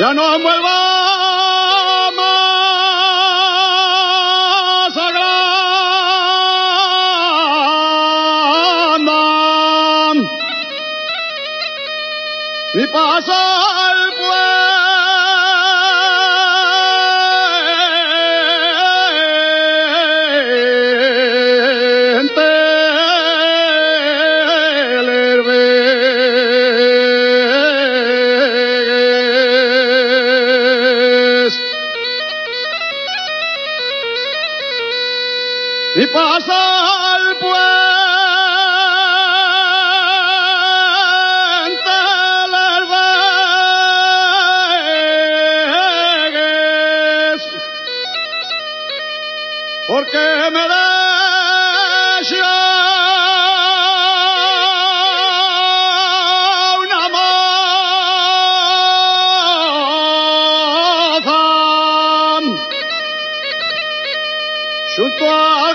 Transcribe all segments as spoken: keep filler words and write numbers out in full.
Ya no vuelva más agrandar mi pasar puente el Herbegues. Y pasa el puente el Herbegues, porque me dexa una moza xunto al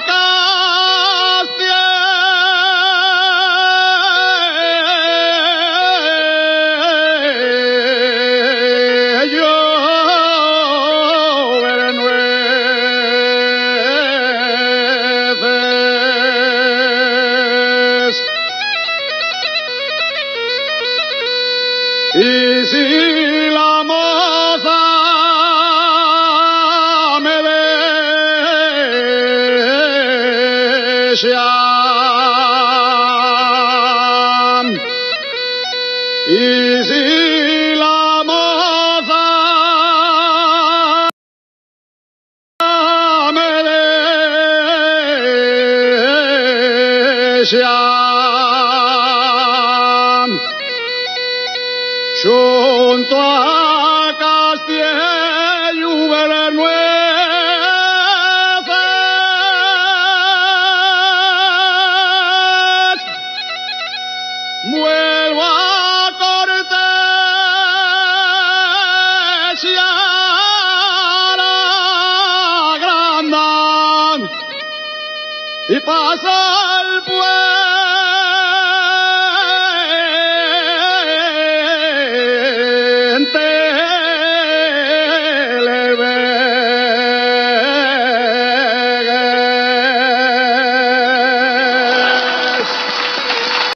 castiello Bernueces. Y si la moza me dexa, y si la moza me dexa xunto a